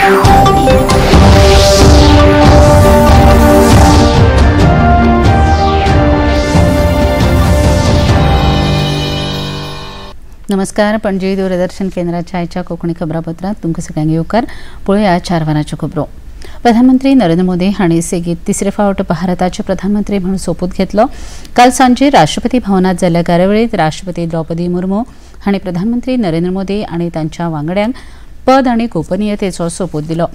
नमस्कार, पणजी दूरदर्शन केंद्राच्या आयच्या कोंकणी खबरापत्रांत तुमकां सगळ्यांक येवकार. पळोवया 4 वरांच्यो खबरो. प्रधानमंत्री नरेंद्र मोदी हांणी सेगीत तिसरे फावट भारताचे प्रधानमंत्री म्हणून सोपूत घेतलो. काल सांजे राष्ट्रपती भवनात जाल्ल्या कार्यावळींत राष्ट्रपती द्रौपदी मुर्मू हांणी प्रधानमंत्री नरेंद्र मोदी आनी तांच्या वांगड्यांक पद आनी गोपनीयतेचो सोपूत दिलो.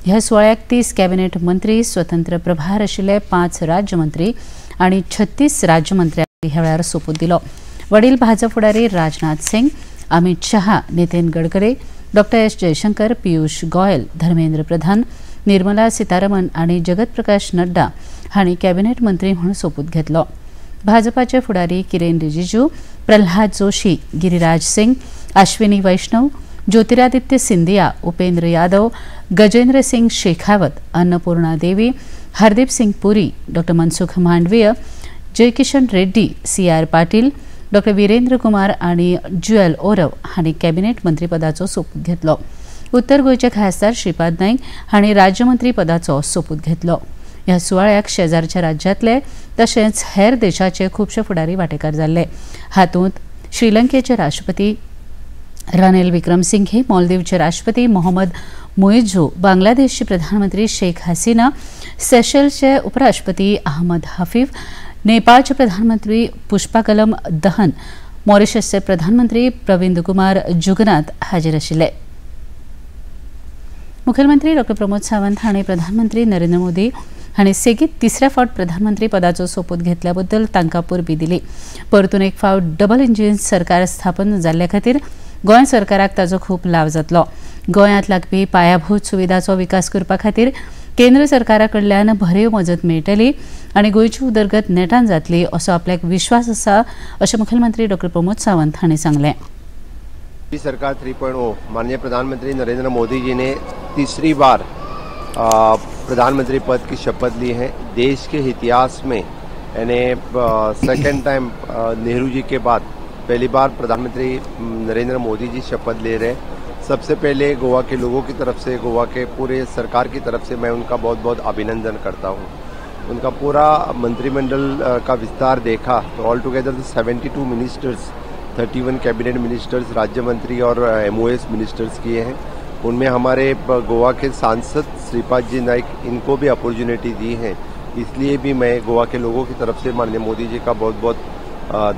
ह्या सुवाळ्याक 30 कॅबिनेट मंत्री, स्वतंत्र प्रभार आशिल्ले 5 राज्यमंत्री आनी 36 राज्यमंत्र्यांक ह्या वेळार सोपूत दिलो. वडील भाजप फुडारी Rajnath Singh, Amit Shah, Nitin Gadkari, doctor S Jaishankar, Piyush Goyal, Dharmendra Pradhan, Nirmala Sitharaman आनी जगत प्रकाश नड्डा हांणी कॅबिनेट मंत्री म्हणून सोपूत घेतलो. भाजपाचे फुडारी Kiren Rijiju, Pralhad Joshi, Giriraj Singh, Ashwini Vaishnaw, Jyotiraditya Scindia, Upendra Yadav, Gajendra Singh Shekhawat, Annapurna Devi, Hardeep Singh Puri, doctor Mansukh Mandaviya, Jaikishan Reddy, CR Patil, doctor Virendra Kumar आनी ज्युएल ओरव हांणी कॅबिनेट मंत्रीपदाचो सोपूत घेतलो. उत्तर गोंयचे खासदार श्रीपाद नायक हांणी राज्यमंत्रीपदाचो सोपूत घेतलो. ह्या सुवाळ्याक शेजारच्या राज्यांतले तशेंच हेर देशाचे खुबशे फुडारी वांटेकार जाल्ले. हातूंत श्रीलंकेचे राष्ट्रपती रानिल विक्रमसिंघे, मालदीवचे राष्ट्रपती मोहम्मद मुइझू, बांगलादेशचे प्रधानमंत्री शेख हसीना, सेशल्सचे उपराष्ट्रपती अहमद हफीफ, नेपाळचे प्रधानमंत्री पुष्पाकलम दहन, मॉरिशसचे प्रधानमंत्री प्रविंद कुमार जुगनाथ हाजीर आशिल्ले. मुखेलमंत्री डॉक्टर प्रमोद सावंत हांणी प्रधानमंत्री नरेंद्र मोदी हांणी सेगीत तिसऱ्या फावट प्रधानमंत्री पदाचो सोपूत घेतल्या बद्दल तांकां परबी दिली. परतून एक फावट डबल इंजीन सरकार स्थापन जाल्ल्या खातीर गोंय सरकाराक ताचो खूब लाव जातलो. गोंयांत लागपी पायाभूत सुविधाचो विकास करपा खातीर केंद्र सरकारा कडल्यान भरीव मजत मेळटली आनी गोंयची उदरगत नेटान जातली असो आपल्याक विश्वास आसा अशें मुखेलमंत्री डॉक्टर प्रमोद सावंत हांणी सांगलें. सरकार 3.0 माननीय प्रधानमंत्री नरेंद्र मोदी जी ने तीसरी बार प्रधानमंत्री पद की शपथ ली है. देश के इतिहास में यानी second time Nehru ji K बाद पहली बार प्रधानमंत्री नरेंद्र मोदी जी शपथ ले रहे हैं. सबसे पहले गोवा के लोगों की तरफ से, गोवा के पूरे सरकार की तरफ से मैं उनका बहुत बहुत अभिनंदन करता हूँ. उनका पूरा मंत्रिमंडल का विस्तार देखा तो all together 72 ministers, 31 cabinet ministers, राज्य मंत्री और MOS ministers किए हैं. उनमें हमारे गोवा के सांसद श्रीपाद जी नाइक, इनको भी अपॉर्चुनिटी दी है. इसलिए भी मैं गोवा के लोगों की तरफ से माननीय मोदी जी का बहुत बहुत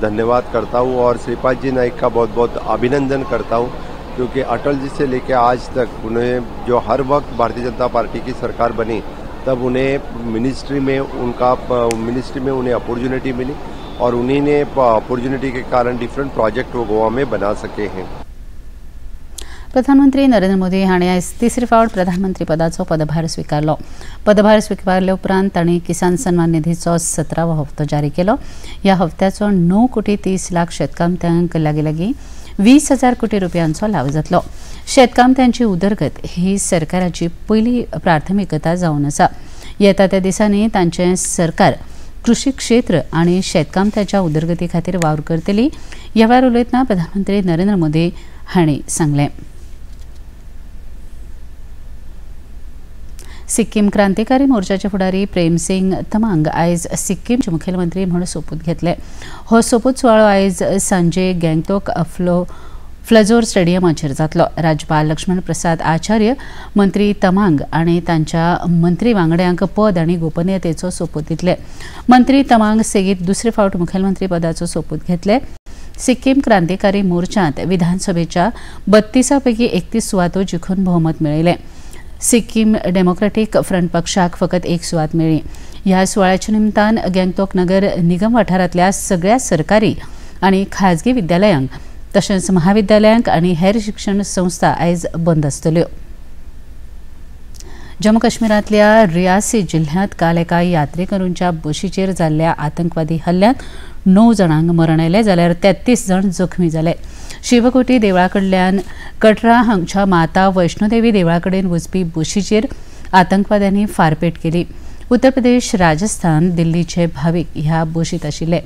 धन्यवाद करता हूँ और श्रीपाद जी नाइक का बहुत बहुत अभिनंदन करता हूँ, क्योंकि अटल जी से लेकर आज तक उन्हें जो हर वक्त भारतीय जनता पार्टी की सरकार बनी तब उन्हें मिनिस्ट्री में उन्हें अपॉर्चुनिटी मिली और उन्हीं ने अपॉर्चुनिटी के कारण डिफरेंट प्रोजेक्ट वो गोवा में बना सके हैं. प्रधानमंत्री नरेंद्र मोदी हांणी आयज तिसरे फावट प्रधानमंत्री पदाचो पदभार स्विकारलो. पदभार स्विकारले उपरांत तांणी किसान सन्मान निधीचो 17वो हप्तो जारी केलो. ह्या हप्त्याचो 9 कोटी 30 लाख शेतकामत्यांक लागीं लागीं 20,000 कोटी रुपयांचो लाव जातलो. शेतकामत्यांची उदरगत ही सरकाराची पयली प्राथमिकता जावन आसा. येता त्या दिसांनी तांचें सरकार कृषी क्षेत्र आनी शेतकामत्याच्या उदरगती खातीर वावर करतली. ह्या वेळार उलयतना प्रधानमंत्री नरेंद्र मोदी हांणी सांगलें. सिक्कीम क्रांतिकारी मोर्चाचे फुडारी प्रेम सिंग तमांग आयज सिक्कीमचे मुखेलमंत्री म्हणून सोपूत घेतले. हो सोपूत सुवाळो आयज सांजे गँगटोक फ्लजोर स्टेडियमाचेर जातलो. राज्यपाल लक्ष्मण प्रसाद आचार्य मंत्री तमांग आनी तांच्या मंत्री वांगड्यांक पद आनी गोपनीयतेचो सोपूत दितले. मंत्री तमांग सेगीत दुसरे फावट मुखेलमंत्री पदाचो सोपूत घेतले. सिक्कीम क्रांतिकारी मोर्चांत विधानसभेच्या 32 पैकी 31 सुवातो जिखून भोवमत मेळयलें. सिक्कीम डेमोक्रेटीक फ्रंट पक्षाक फकत 1 सुवात मेळ्ळी. ह्या सुवाळ्याच्या निमतान गँगटोक नगर निगम वाठारांतल्या सगळ्या सरकारी आनी खाजगी विद्यालयांक तशेंच महाविद्यालयांक आनी हेर शिक्षण संस्था आयज बंद आसतल्यो. जम्मू काश्मीरांतल्या रियासी जिल्ह्यांत काल एका यात्रेकरूंच्या बशीचेर जाल्ल्या आतंकवादी हल्ल्यांत 9 जाणांक मरण आयलें जाल्यार 33 जाण जखमी जाले. शिवकोटी देवळा कडल्यान कटरा हांगच्या माता वैष्णोदेवी देवळा कडेन वचपी बशीचेर आतंकवाद्यांनी फारपेट केली. उत्तर प्रदेश, राजस्थान, दिल्लीचे भावीक ह्या बशींत आशिल्ले.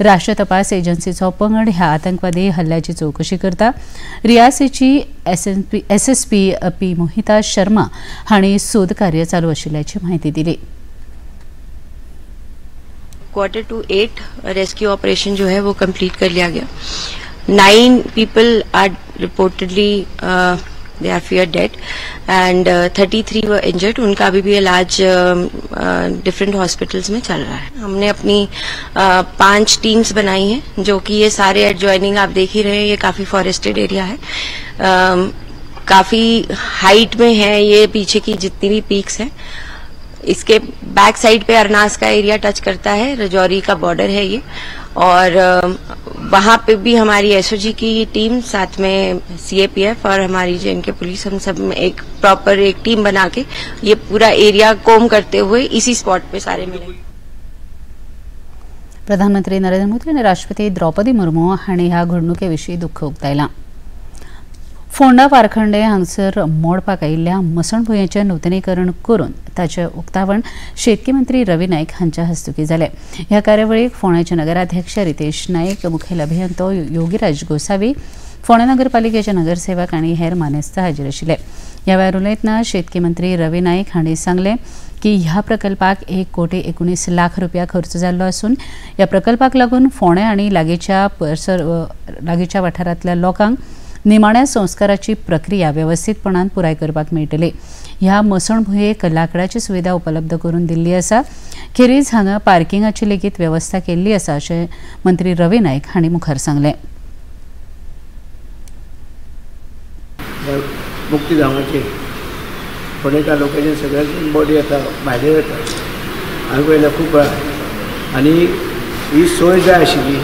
राष्ट्रीय तपास एजन्सीचो पंगड ह्या आतंकवादी हल्ल्याची चवकशी करता. रियासीची SSP P Mohita Sharma हांणी सोद कार्य चालू आशिल्ल्याची म्हायती दिली. 7:45 रेस्क्यू ऑपरेशन जो है वो कंप्लीट कर लिया Gaya. 9 people are reportedly they are feared dead and 33 were injured. उनका अभी भी इलाज डिफरेंट हॉस्पिटल्स में चल रहा है. हमने अपनी 5 टीम्स बनाई हैं जो कि ये सारे एडजॉइनिंग आप देख ही रहे हैं, ये काफ़ी फॉरेस्टेड एरिया है, काफ़ी हाइट में है. ये पीछे की जितनी भी पीक्स हैं, इसके बैक साइड पे अरनास का एरिया टच करता है, रजौरी का बॉर्डर है ये, और वहाँ पे भी हमारी एसओजी की टीम साथ में सीएपीएफ और हमारी जेएनके पुलिस, हम सब एक प्रॉपर एक टीम बना के ये पूरा एरिया कोम करते हुए इसी स्पॉट पे सारे मिले. प्रधानमंत्री नरेंद्र मोदी आनी राष्ट्रपती द्रौपदी मुर्मू हांणी ह्या घडणुके विशीं दुख्ख उक्तायलां. फोंडा पारखंडे हांगसर मोडपाक आयिल्ल्या मसणभुंयेचें नुतनीकरण करून ताचें उक्तावण शेतकी मंत्री रवी नायक हांच्या हस्तुकीं जालें. ह्या कार्यावळीक फोंड्याचे नगराध्यक्ष रितेश नायक, मुखेल अभियंतो योगीराज गोसावी, फोंडें नगरपालिकेचे नगरसेवक आनी हेर मानेस्त हाजीर आशिल्ले. ह्या वेळार उलयतना शेतकी मंत्री रवी नायक हांणी सांगलें की ह्या प्रकल्पाक 1,19,00,000 रुपया खर्च जाल्लो आसून ह्या प्रकल्पाक लागून फोंडें आनी लागींच्या वाठारांतल्या लोकांक निमाण्या संस्काराची प्रक्रिया वेवस्थीतपणान पुराय करपाक मेळटली. ह्या मसणभुंयेक लांकडाची सुविधा उपलब्ध करून दिल्ली आसा. खेरीज हांगा पार्किंगाची लेगीत वेवस्था केल्ली आसा अशें मंत्री रवी नायक हांणी मुखार सांगलें. मुक्तीधामाचे फोंडें तालुक्याचे सगळ्याच बॉडी येता, भायले येता, हांवें पळयला खूब वेळा आनी ही सोय जाय आशिल्ली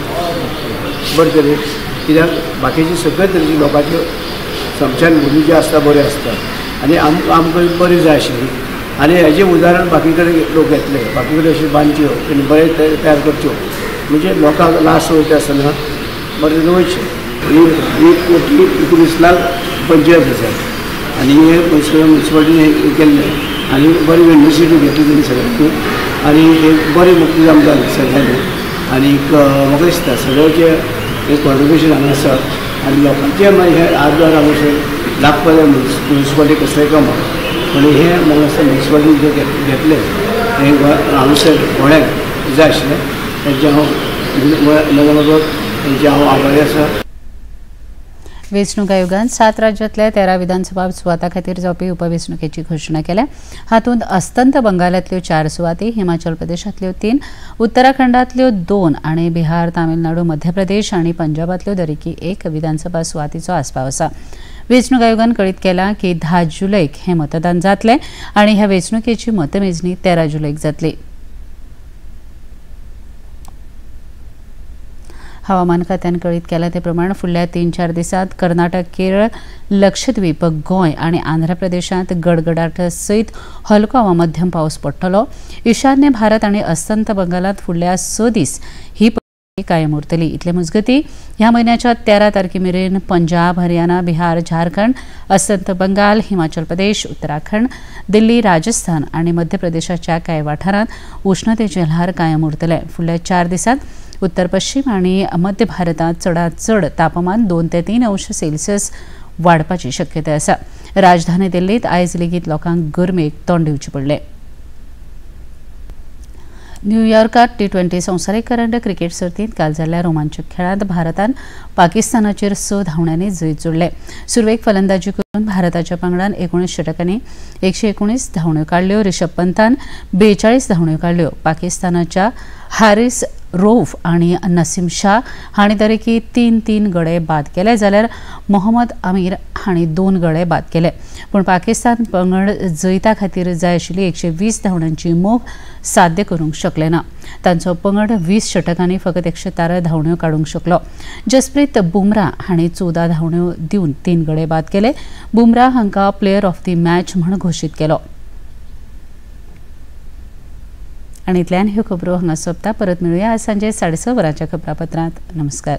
बरे तरेन, कित्याक बाकीचे सगळे तरेची लोकांच्यो स्मशान भुमी ज्यो आसता बऱ्यो आसता आनी आमकां बरी जाय आशिल्ली. आनी हेजें उदाहरण बाकी कडेन लोक घेतले, बाकी कडेन अश्यो बांदच्यो आनी बरें तयार करच्यो, म्हणजे लोकांक लास्ट वयता आसतना बरें वयचें. 1,19,25,000 आनी हे मुन्सिपालिटीन हें केल्लें आनी बरी इनिशिएटीव घेतली तेणी सगळ्यांनी आनी एक बरें मुक्तीधाम जालें सगळ्यांनी. आनीक म्हाका दिसता सगळ्यांचें एक कॉन्ट्रिब्युशन हांगा आसा आनी लोकांचें मागीर हें आदार हांगासर लागपाक जाय मुन्सिपालिटी कसलेंय काम, पूण हें म्हाका दिसता मुन्सिपालिटीन जें घेतलें हें हांगासर फोंड्याक जाय आशिल्लें. तेंचें हांव तेंचें हांव आभारी आसा. वेंचणूक आयोगान 7 राज्यांतल्या 13 विधानसभा सुवातां खातीर जावपी उपवेंचणुकेची घोशणा केल्या. हातूंत अस्तंत बंगालांतल्यो 4 सुवाती, हिमाचल प्रदेशांतल्यो 3, उत्तराखंडांतल्यो 2 आनी बिहार, तामिळनाडू, मध्य प्रदेश आनी पंजाबांतल्यो दरेकी 1 विधानसभा सुवातीचो आस्पाव आसा. वेंचणूक आयोगान कळीत केलां की 10 जुलैक हें मतदान जातलें आनी ह्या वेंचणुकेची मतमेजणी 13 जुलैक जातली. हवामान खात्यान कळीत केलां ते प्रमाण फुडल्या 3-4 दिसांत कर्नाटक, केरळ, लक्षद्वीप, गोंय आनी आंध्र प्रदेशांत गडगडाट सयत हलको वा मध्यम पावस पडटलो. ईशान्य भारत आनी अस्तंत बंगालांत फुडल्या 6 दीस ही परिस्थिती कायम उरतली. इतले मजगतीं ह्या म्हयन्याच्या 13 तारखे मेरेन पंजाब, हरियाणा, बिहार, झारखंड, अस्तंत बंगाल, हिमाचल प्रदेश, उत्तराखंड, दिल्ली, राजस्थान आनी मध्य प्रदेशाच्या कांय वाठारांत उश्णतेचें ल्हार कायम उरतलें. फुडल्या 4 दिसांत उत्तर पश्चिम आनी मध्य भारतांत चडांत चड तापमान 2 ते 3 अंश सेल्सियस वाडपाची शक्यताय आसा. राजधानी दिल्लींत आयज लेगीत लोकांक गरमेक तोंड दिवचें पडलें. न्यूयॉर्कांत T20 संवसारीक करंड क्रिकेट सर्तींत काल जाल्ल्या रोमांचक खेळांत भारतान पाकिस्तानाचेर 6 धांवड्यांनी जैत जोडलें. सुरवेक फलंदाजी करून भारताच्या पंगडान 19 षटकांनी 119 धांवड्यो काडल्यो. ऋषभ पंतान 42 धांवड्यो काडल्यो. पाकिस्तानाच्या हारिस रौफ आनी नसीम शाह हांणी दरेकी 3-3 गडे बाद केले, जाल्यार मोहम्मद आमिर हांणी 2 गडे बाद केले. पूण पाकिस्तान पंगड जैता खातीर जाय आशिल्ली 120 धांवड्यांची मोख साध्य करूंक शकले ना. तांचो पंगड 20 षटकांनी फकत 113 धांवड्यो काडूंक शकलो. जसप्रीत बुमराह हांणी 14 धांवड्यो दिवन 3 गडे बाद केले. बुमराह हांकां प्लेयर ऑफ the match म्हूण घोशीत केलो. आनी इतल्यान ह्यो खबरो हांगा सोंपता. परत मेळुया आज सांजे 6:30 वरांच्या खबरापत्रांत. नमस्कार.